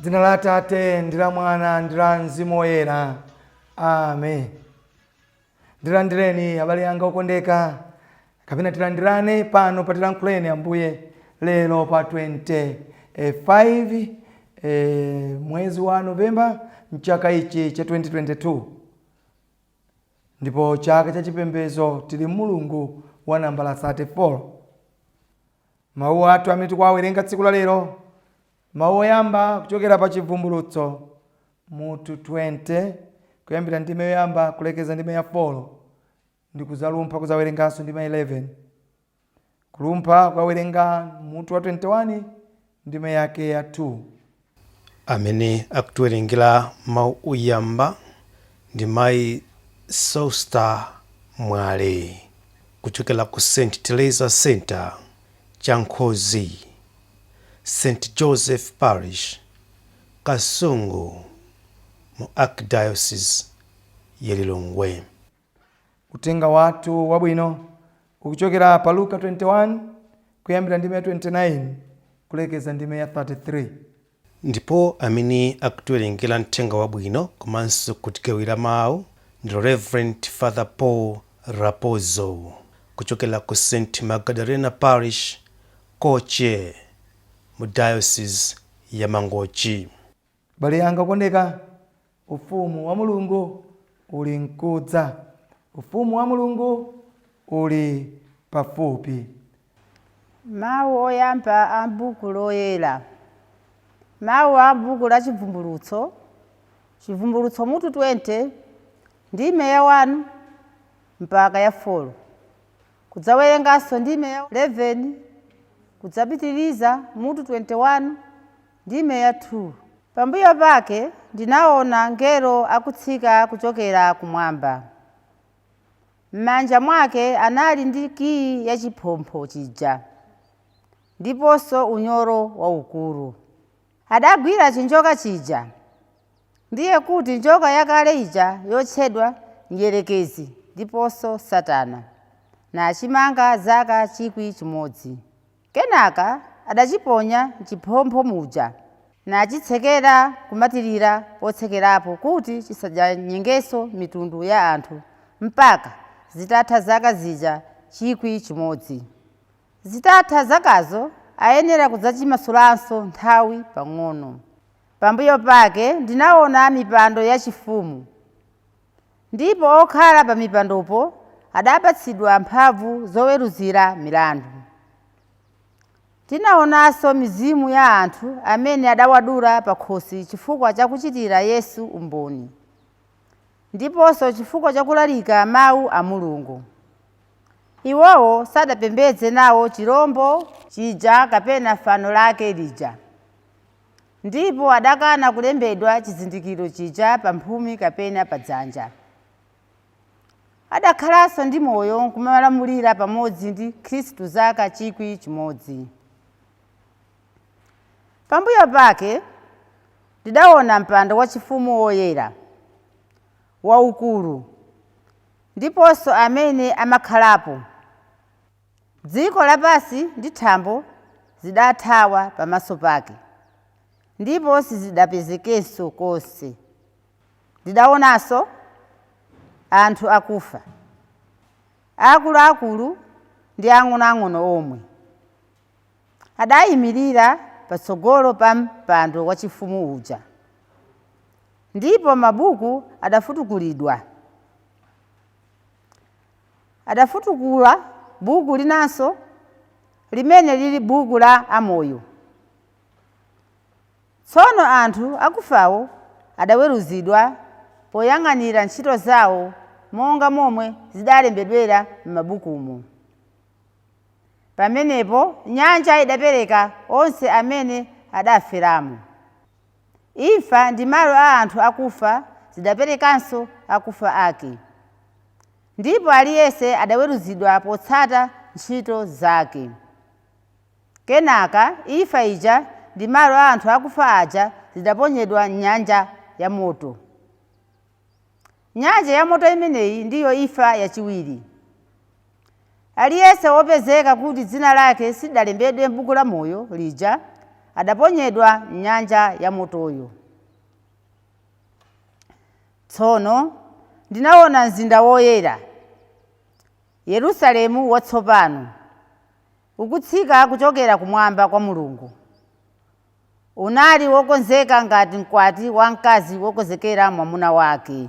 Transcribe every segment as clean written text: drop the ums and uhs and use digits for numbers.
Dzina la Atate ndi la Mwana ndi la Mzimu Woyera. Amen. Ndilandireni, abale anga okondeka, kapena tilandirane pano patilankhuleni Ambuye lero pa 25 mwezi wa Novemba mchaka ichi cha 2022, ndipo chaka cha chipembedzo tili Mulungu wa nambala 34. Mawu athu amene tikuwawerenga tsiku la lero, mawu oyamba kuchokera pa Chivumbulutso mutu 20, kuyambira ndime yoyamba kulekeza ndime ya 4, ndi kuzalumpha kuzawerenganso ndime 11, kulumpha kukawerenga mutu wa 21 ndime yake ya 2. Amene akutiwerengera mawu oyamba ndi Mayi Sosta Mwale kuchokera ku St Teresa Center, Chankhozi, St Joseph Parish, Kasungu, mu Archdiocese ya Lilongwe. Uthenga wathu wabwino ukuchokera pa Luka 21, kuyambira ndime ya 29 kulekeza ndime ya 33. Ndipo amene akutiwerengera mthenga wabwino komanso kutigawira mawu ndi Reverend Father Paul Rapozo kuchokera ku St Magdalena Parish, Koche, mu Diocese ya Mangochi. Bale yanga okondeka, ufumu wa Mulungu uli mkudza, ufumu wa Mulungu uli pafupi. Mawu oyamba a buku loyera, mawu a buku la Chivumbulutso, Chivumbulutso mutu 20, ndime ya 1 mpaka ya 4, kudzawerenganso ndime ya 11, kudzapitiriza mutu 21 ndime ya 2. Pambuyo pake ndinaona ngelo akutsika kuchokera kumwamba. M'manja mwake anali ndi kiyi ya chiphompho chija ndiponso unyolo waukulu. Adagwira chinjoka chija, ndiye kuti njoka yakale ija yotchedwa Mdierekezi ndiponso Satana, nachimanga zaka 1,000. Kenaka adachiponya m'chiphompho muja, nachitsekera kumatirira potsekerapo kuti chisadyanyengenso mitundu ya anthu mpaka zitatha zaka zija 1,000. Zitatha zakazo ayenera kudzachimasulanso nthawi pang'ono. Pambuyo pake ndinaona mipando yachifumu, ndipo okhala pa mipandopo adapatsidwa mphamvu zoweruzira milandu. Tinaonanso mizimu ya anthu amene adawadula pakhosi chifukwa chakuchitira Yesu umboni ndiponso chifukwa chakulalika mawu a Mulungu. Iwowo sadapembedze nawo chirombo chija kapena fano lake lija, ndipo adakana kulembedwa chizindikiro chija pamphumi kapena padzanja. Adakhalanso ndi moyo nkumalamulira pamodzi ndi Khristu zaka 1,000. Pambuyo pake ndidaona mpando wachifumu woyera waukulu ndiponso amene amakhalapo. Dziko lapansi ndi thambo zidathawa pamaso pake, ndipo sizidapezekenso konse. Ndidaonanso anthu akufa, akuluakulu ndi ang'onoang'ono omwe, adayimirira patsogolo pa mpando wachifumu uja, ndipo mabuku adafutukulidwa. Adafutukula buku linanso, limene lili buku la amoyo. Tsono anthu akufawo adaweruzidwa poyang'anira ntchito zawo monga momwe zidalembedwera m'mabukumo. Pamenepo nyanja idapereka onse amene adaferamo. Imfa ndi malo a anthu akufa zidaperekanso akufa ake, ndipo aliyense adaweruzidwa potsata ntchito zake. Kenaka imfa ija ndi malo a anthu akufa aja zidaponyedwa m'nyanja ya moto. Nyanja ya moto imeneyi ndiyo imfa yachiwiri. Aliyense wopezeka kuti dzina lake silidalembedwe m'buku la moyo lija adaponyedwa m'nyanja yamotoyo. Tsono ndinaona mzinda woyera, Yerusalemu watsopano, ukutsika kuchokera kumwamba kwa Mulungu. Unali wokonzeka ngati mkwati wamkazi wokonzekera mwamuna wake.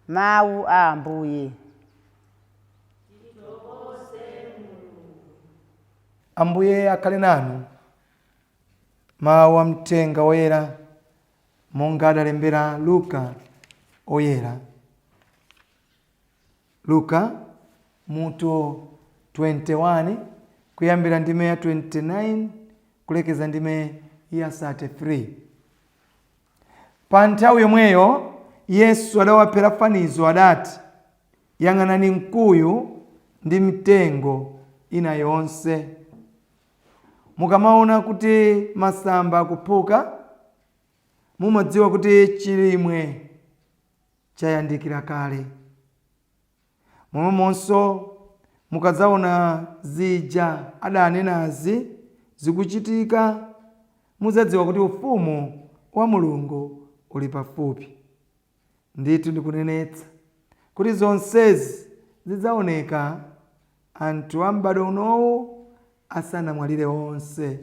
Mawu a Ambuye. Ambuye akhale nanu. Mawu a mthenga woyera monga adalembera Luka oyera. Luka mutu 21 kuyambira ndime ya 29 kulekeza ndime ya 33. Pa nthawi yomweyo Yesu adawaphera fanizo adati, yang'anani mkuyu ndi mitengo ina yonse. Mukamaona kuti masamba akuphuka, mumadziwa kuti chilimwe chayandikira kale. Momwemonso mukadzaona zija adanenazi zikuchitika, mudzadziwa kuti ufumu wa Mulungu uli pafupi. Ndithu ndikunenetsa kuti zonsezi zidzaoneka anthu a m'bado unowu asanamwalire onse.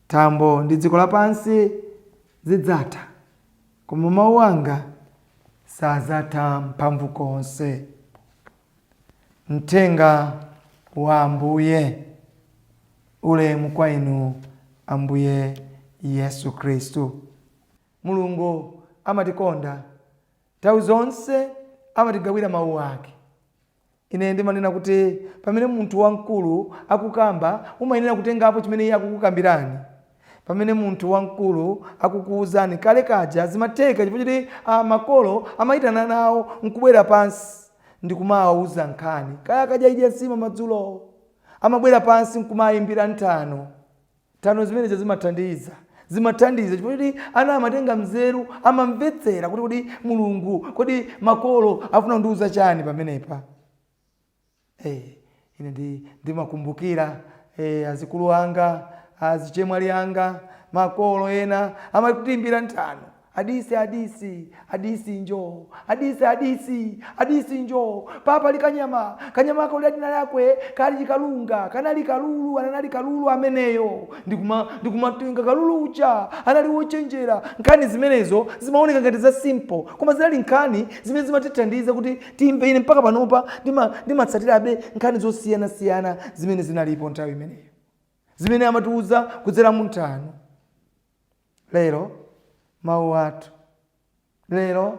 Thambo ndi dziko lapansi zidzatha, koma mawu anga sadzatha mphamvu konse. Mthenga wa Ambuye. Ulemu kwa inu Ambuye Yesu Khristu. Mulungu amatikonda, nthawi zonse amatigawira mawu ake. Ine ndimanena kuti pamene munthu wamkulu akukamba, umayenera kutengapo chimene iye akukukambirani. Pamene munthu wamkulu akukuwuzani, kale kaja zimatheka chifukwa choti makolo amayitana nawo nkubwera pansi ndikumawawuza nkhani. Kaya akadya idya nsima madzulo, amabwera pansi nkumayimbira nthano. Nthano zimenezo zimathandiza. Zimathandiza chifukwa choti ana amatenga mzeru, amamvetsera kuti kodi Mulungu, kodi makolo afuna kundiwuza chani pamenepa. Ine ndimakumbukira azikulu anga, azichemwali anga, makolo ena amatiimbira nthano. Adisi, adisi, adisi njo, adisi, adisi, adisi njo. Papa likanyama, kanyama ako lidina lakwe kali chikalunga, kanali kalulu, anali kalulu ameneyo. Ndikumatenga kalulu uja, anali wochenjera. Nkhani zimenezo zimaoneka ngati za simple, koma zinali nkhani zimene zimatithandiza kuti timve. Ine mpaka panopa ndimatsatirabe nkhani zosiyanasiyana zimene zinalipo nthawi imeneyo, zimene amatiuza kudzera mu nthano. Lero mawu athu, lero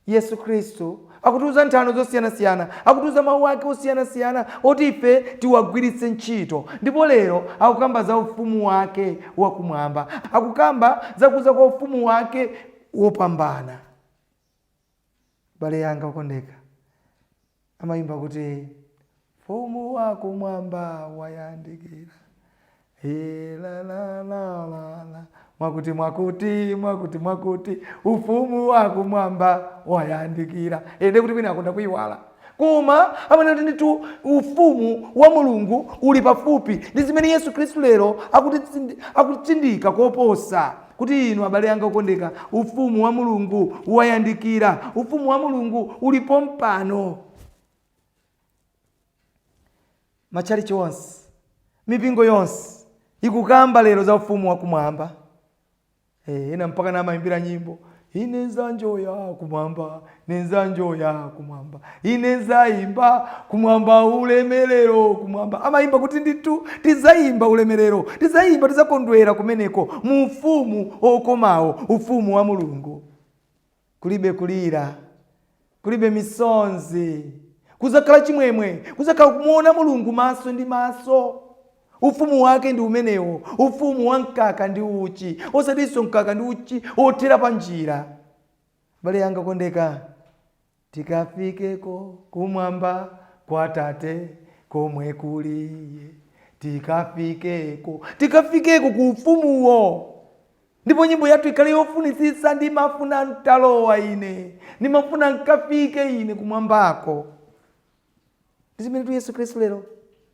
Yesu Khristu akutiuza nthano zosiyanasiyana, akutiuza mawu ake osiyanasiyana oti ife tiwagwiritse ntchito. Ndipo lero akukamba za ufumu wake wakumwamba, akukamba za kuza kwa ufumu wake wopambana. Bale yanga okondeka, amayimba kuti ufumu wakumwamba wayandikira, la la la la la, mwakuti mwakuti mwakuti mwakuti ufumu wakumwamba wayandikira. Ende kuti kwina akonda kuyiwala, koma amanena kuti ndithu ufumu wa Mulungu uli pafupi. Ndi zimene Yesu Khristu lero akutsindika koposa kuti inu abale anga okondeka, ufumu wa Mulungu wayandikira, ufumu wa Mulungu ulipo mpano. Matchalichi onse, mipingo yonse ikukamba lero za ufumu wakumwamba. Ena mpaka namayimbira nyimbo, ine nzanjoya kumwamba, nenzanjoya kumwamba, ine nzayimba kumwamba ulemerero kumwamba. Amayimba kuti ndithu tizayimba ulemerero, tizayimba, tizakondwera kumeneko mu ufumu okomawo, ufumu wa Mulungu. Kulibe kulira, kulibe misonzi, kuzakhala chimwemwe, kuzakhala kumuona Mulungu maso ndi maso. Ufumu wake ndi umenewo, ufumu wa mkaka ndi uchi, osatinso mkaka ndi uchi othera pa njira. Abale yanga okondeka, tikafikeko kumwamba kwa Tate komwe kuliye, tikafikeko, tikafikeko ku ufumuwo. Ndipo nyimbo yathu ikhale yofunitsitsa, ndimafuna ntalowa ine, ndimafuna nkafike ine kumwambako. Ndi zimene tu Yesu Khristu lero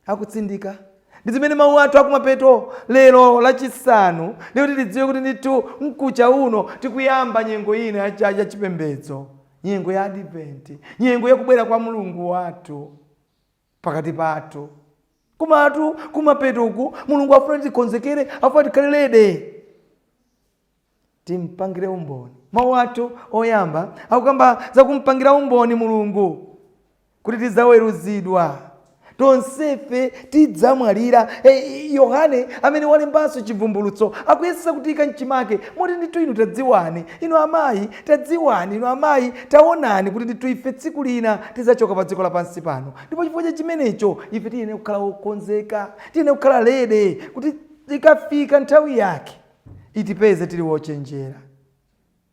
akutsindika. Ndi zimene mawu athu akumapeto lero Lachisanu, ndikuti tidziwe kuti ndithu mkucha uno tikuyamba nyengo ina ya chipembedzo, nyengo ya Adventi, nyengo yakubwera kwa Mulungu wathu pakati pathu. Komatu kumapeto uku Mulungu afuna tikonzekere, afuna tikhale ready, timpangire umboni. Mawu athu oyamba akukamba zakumpangira umboni Mulungu, kuti tidzaweruzidwa tonsefe, tidzamwalira. Hey, Yohane amene walembanso Chivumbulutso akuyesesa kutiyika mchimake moti ndithu inu tadziwani, inu amayi tadziwani, inu amayi taonani kuti ndithu ife tsiku lina tidzachoka pa dziko lapansi pano. Ndipo chifukwa cha chimenecho ife tiyenera kukhala wokonzeka, tiyenera kukhala ready kuti ikafika nthawi yake itipeze tili wochenjera.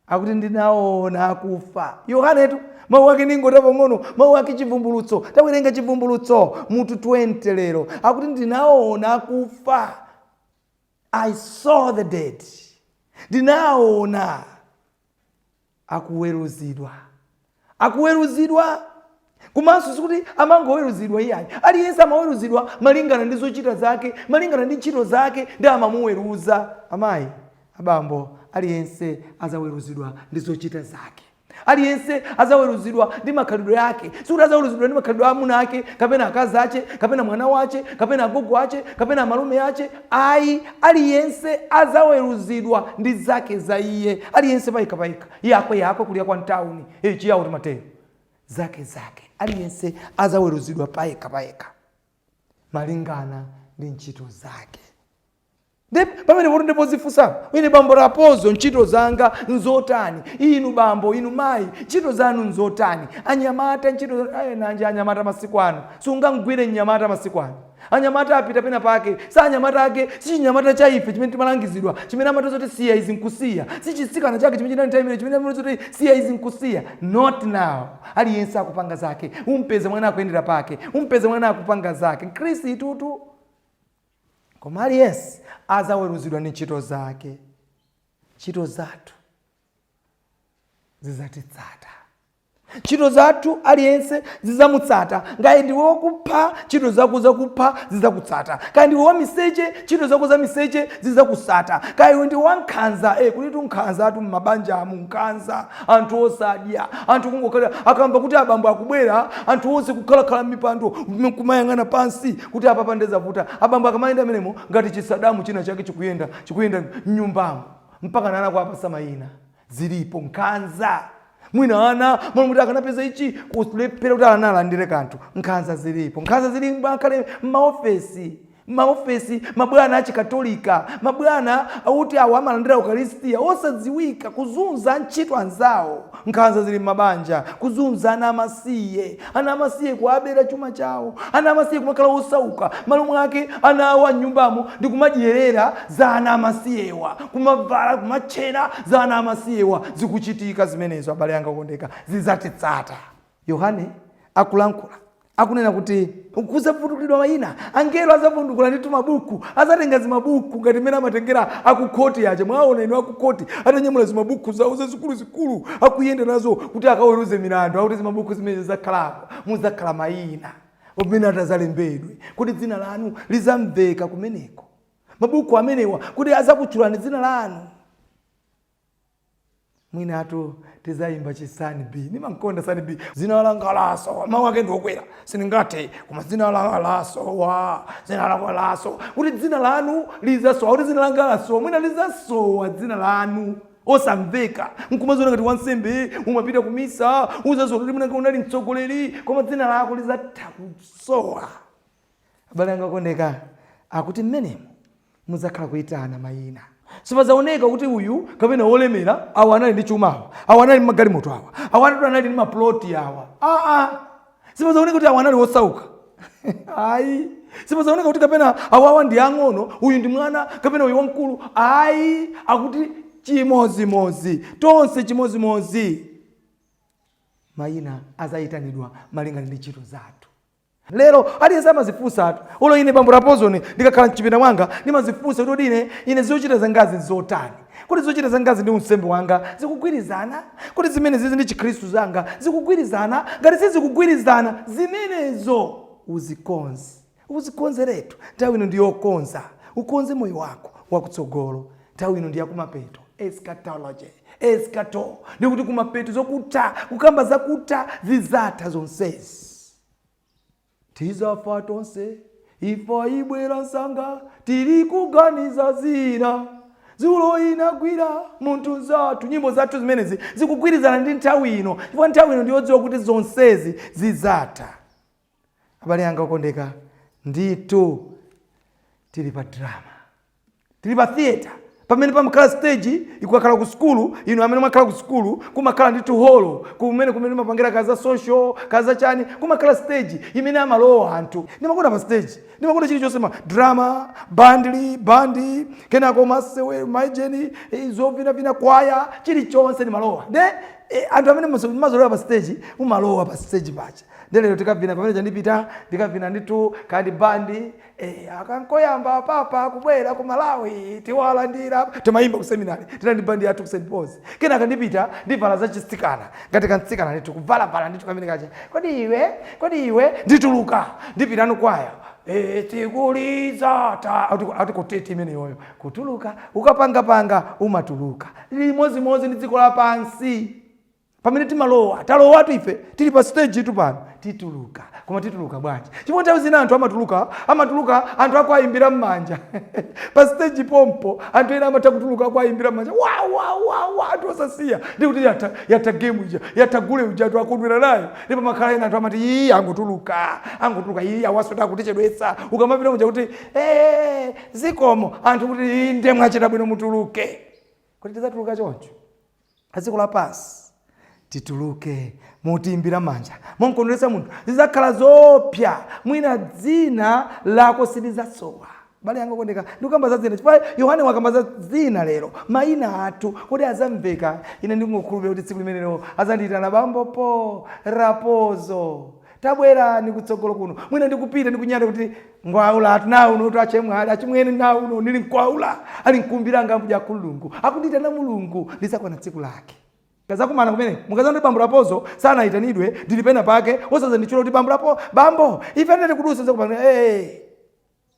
Akuti ndinaona akufa. Yohanetu mawu ake ningota pang'ono, mawu ake Chivumbulutso, tawerenga Chivumbulutso mutu 20 lero. Akuti ndinaona akufa, I saw the dead, ndinaona akuweruzidwa, akuweruzidwa. Komanso sikuti amangoweruzidwa iyayi, aliyense amaweruzidwa malingana ndi zochita zake, malingana ndi ntchito zake ndi amamuweruza. Amayi, abambo, aliyense azaweruzidwa ndi zochita zake, aliyense azaweruzidwa ndi makhalidwe yake. Sikuti azaweruzidwa ndi makhalidwe a amuna ake, kapena akazi ache, kapena mwana wache, kapena agogo ache, kapena amalume ache, ayi. Aliyense azaweruzidwa ndi zake za iye, aliyense payekha payekha, yakwe yakwe, kulira kwa mtawuni chiyawo timatero, zake zake. Aliyense azaweruzidwa payekha payekha malingana ndi ntchito zake. Ndi pamene poti ndipozifunsa, ine bambo Rapozo ntchito zanga nzotani? Inu bambo, inu mayi, ntchito zanu nzotani? Anyamata, ntchito ayi nanje anyamata masiku ano sungangwire mnyamata. Masiku ano anyamata apita pena pake, sa anyamata ake, si chinyamata cha ife chimene timalangizidwa, chimene amati zoti siya izi nkusiya, si chitsikana chake chimene chinali nthawi imene chimene amati zoti siya izi nkusiya. Not now. Aliyense akupanga zake. Umpeze mwana akuyendera pake, umpeze mwana akupanga zake, mkhristu. Koma aliyense azaweruzidwa ndi ntchito zake. Ntchito zathu zidzatitsata, ntchito zathu aliyense zidzamutsata. Ngati ndiwe wakupha, ntchito zako zakupha zidzakutsata. Kaya ndiwe wamiseche, ntchito zako za miseche zidzakusata. Kaya iwe ndiwe wankhanza, kulitu nkhanza atu m'mabanjamu, nkhanza, anthu osadya, anthu kungokhala, akamva kuti abambo akubwera, anthu onse kukhalakhala m'mipando kumayang'ana pansi kuti apa pandezavuta. Abambo akamayenda amenemo ngati chisadamu china chake chikuyenda, chikuyenda mnyumbamo, mpaka nana kuapasa mayina. Zilipo nkhanza. Mwina ana malo kuti akanapeza ichi, kulephera kuti ana alandire kanthu. Nkhanza zilipo, nkhanza zili ngakhale m'maofesi, maofesi, mabwana achikatolika, mabwana akuti awo amalandira Ukaristiya osadziwika, kuzunza ntchito anzawo. Nkhanza zili m'mabanja, kuzunza ana amasiye, ana amasiye kuabera chuma chawo, ana amasiye kumakhala osauka. Malo mwake ana awo anyumbamo ndi kumadyerera za ana amasiyewa, kumavala kumatchena za ana amasiyewa. Zikuchitika zimenezo, abale anga okondeka, zidzatitsata. Yohane akulankhula, akunena kuti kuzavundukilidwa mayina. Angelo azavundukula ndithu mabuku, azatenga zimabuku ngati mmene amatengera akukhoti aja. Mwaona inu akukhoti atanyamula zimabuku zawo zazikuluzikulu, akuyenda nazo kuti akaweruze milandu. Akuti zimabuku zimene zizakhalapo muzakhala mayina umene atazalembedwe, kuti dzina lanu lizamveka kumeneko. Mabuku amenewa kuti azakutchulani dzina lanu. Mwinatu tizayimba chisani B, nimankonda Sani B, "Dzina langa lasowa." Mawu ake ndiokwera, sindingathe, koma dzina langa lasowa, dzina langa lasowa, kuti dzina lanu lizasowa, kuti dzina langa lasowa. Mwina lizasowa dzina lanu osamveka, nkumaziona ngati wansembe, umapita kumisa, uzaziona kuti mwina unali mtsogoleri, koma dzina lako lizatha kusowa. Abale anga okondeka, akuti mmenemo muzakhala kuyitana mayina. Sipazaoneka kuti uyu kapena wolemera, awa anali ndi chuma, awa awa anali ndi magalimoto, awa awa anali ndi maploti, awa aa. Sipazaoneka kuti awa anali wosauka, ayi. Sipazaoneka kuti kapena awawa ndi ang'ono, uyu ndi mwana kapena uyu wamkulu, ayi. Akuti chimozimozi tonse, chimozimozi mayina azayitanidwa malingana ndi ntchito zathu. Lero aliyense amazifunsa atu. Ulo ine bambo Rapozoni ndikakhala mchipinda mwanga ndimazifunsa kuti kodi ine zochita zangazi nzotani? Kuti zochita zangazi ndi unsembe wanga zikugwirizana? Kuti zimene zizi ndi chikhristu zanga zikugwirizana? Ngati sizikugwirizana zimenezo, uzikonze. Uzikonzeretu. Nthawi ino ndiyokonza, ukonze moyo wako wakutsogolo. Nthawi ino ndi yakumapeto, eschatology, eschato ndikuti kumapeto, zokutha, kukamba zakutha, zizatha zonsezi, tizafa tonse, ifa ibwera msanga, tili kuganiza zina, dzulo inagwira munthu zathu. Nyimbo zathu zimenezi zikugwirizana ndi nthawi ino, chifukwa nthawi ino ndiyodziwa kuti zonsezi zizatha. Abale anga okondeka, ndithu tili pa drama, tili pa theatre pamene pamakhala stage. Ikukakhala ku sukulu, inu amene mwakhala ku sukulu, kumakhala ndithu holo kumene mapangira kaza social, kaza chani, kumakhala stage imene amalowa anthu. Ndimakonda pa stage, ndimakonda chilichonse, ma drama, bandli bandi, kenako masewe, maijeni, zovinavina, kwaya, chilichonse ndimalowa. Nde anthu amene mazolowa pa stage, umalowa pa stage pacha. Nde lero tikavina pamene chandipita, ndikavina ndithu kandi bandi, akankoyamba papa kubwera ku Malawi tiwalandira, timayimba ku seminary, tina ndi bandi yathu ku St Paul's. Kenaka ndipita ndivala zachitsikana, ngati kamtsikana ndithu, kuvalavala ndithu kamene kacha. Kodi iwe, kodi iwe, ndituluka ndipitanu kwaya, tikuliza ta ati koteti imeneyoyo, kutuluka ukapangapanga umatuluka. Limozimozi ndi dziko lapansi pamene timalowa, talowatu ife, tili pa stage itu pano, tituluka. Koma tituluka bwanji? Chifukwa nthawi zina anthu amatuluka, amatuluka anthu akuayimbira m'manja pa stage pompo. Anthu ena amatha kutuluka akuayimbira m'manja, wa wa wa wa, anthu osasiya, ndikuti yatha, yatha game ija, yatha gule uja, anthu akondwera nayo. Ndipo makhala ena anthu amati, iyi angotuluka, angotuluka, iyi awasota akutichedwetsa. Ukamapita muja kuti zikomo, anthu kuti iyi ndiye mwachita bwino mutuluke. Kuti tidzatuluka choncho dziko lapansi, tituluke mutiimbira manja, monkondweretsa munthu, zidzakhala zopsa. Mwina dzina lako silidzasowa. Bale yanga okondeka, ndikukamba za dzina chifukwa Yohane wakamba za dzina lero, mayina athu kuti azamveka. Ine ndingokhulupirira kuti tsiku limenelo azandiyitana, bambopo Rapozo, tabwerani kutsogolo kuno. Mwina ndikupita ndikunyada kuti ngwaula atu nawo uno kuti achemwali achimwene nawo uno ndili mkwaula ali mkumbiranga mbuja kulungu akundiyitana Mulungu, lizakwana tsiku lake kazakumana kumene mukazana bambo Rapozo sanayitanidwe, ndili pena pake osazanditchula kuti bambo Rapo, bambo ife ndati kudusa zakupana. Hey,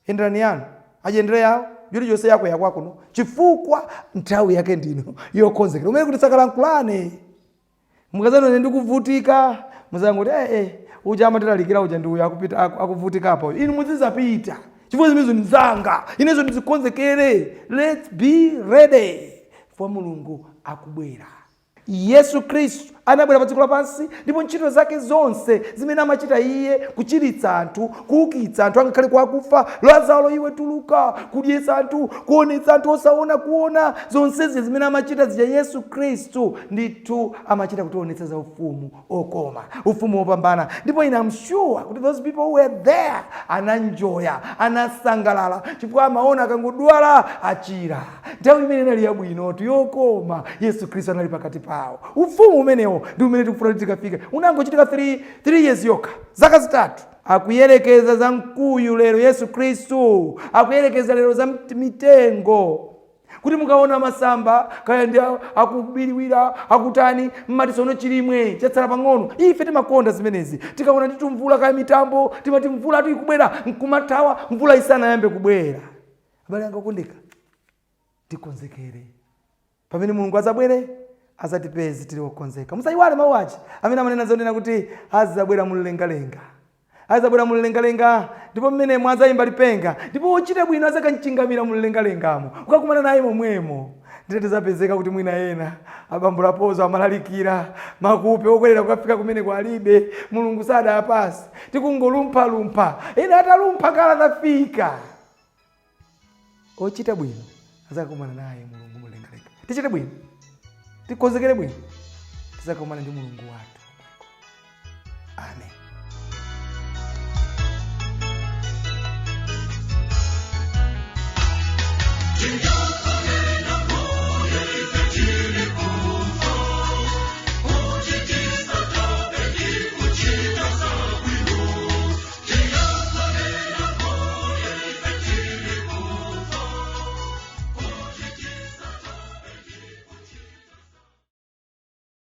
enderani yanu, ajendere yawo chilichonse yako yakwakuno, chifukwa nthawi yake ndino yokonzekera umene kuti sakalankulane. Mukazanone ndikuvutika, muzangoti uja amatilalikira uja ndi uyu akupita akuvutika apo. Inu muzizapita chifukwa zimenezo ndi zanga, inezo ndizikonzekere. Let's be ready for Mulungu akubwera. Yesu Khristu anabwera pa dziko lapansi, ndipo ntchito zake zonse zimene amachita iye, kuchiritsa anthu, kuukitsa anthu angakhale kwa akufa, Lazaro iwe tuluka, kudyetsa anthu, kuonetsa anthu osaona kuona, zonsezi zimene amachita zija Yesu Khristu ndithu amachita kutionetsa za ufumu okoma, ufumu wopambana. Ndipo ine am sure kuti those people who were there ananjoya, anasangalala, chifukwa amaona akangodwala achira. Nthawi imene inali yabwinotu, yokoma, Yesu Khristu anali pakati pawo. Ufumu umenewo ndi umene tikufuna kuti tikafike. Unangochitika 3 years yokha, zaka 3. Akuyelekeza za mkuyu lero Yesu Khristu, akuyelekeza lero za mitengo, kuti mukaona masamba kaya ndi akubiriwira, akutani, mmati sono chilimwe chatsala pang'ono. Ife timakonda zimenezi. Tikaona ndithu mvula kaya mitambo, timati mvula tu ikubwera, nkumathawa mvula isanayambe kubwera. Abale anga okondeka, tikonzekere pamene Mulungu azabwere, azatipeze tili okonzeka. Musayiwale mawu achi amene amanena zonena kuti azabwera mumlengalenga, azabwera mumlengalenga, ndipo mmenemo azayimba lipenga, ndipo ochita bwino azakamchingamira mumlengalengamo, kukakumana naye momwemo. Ndite tizapezeka kuti mwina ena abambo Rapozo amalalikira makupe okwerera kukafika kumene kwalibe, Mulungu sadapasi, tikungolumphalumpha, ena atalumpha kala tafika. Ochita bwino azakakumana naye Mulungu mumlengalenga. Tichite bwino, tikonzekere bwino, tizakakumana ndi Mulungu wathu. Amen. To you.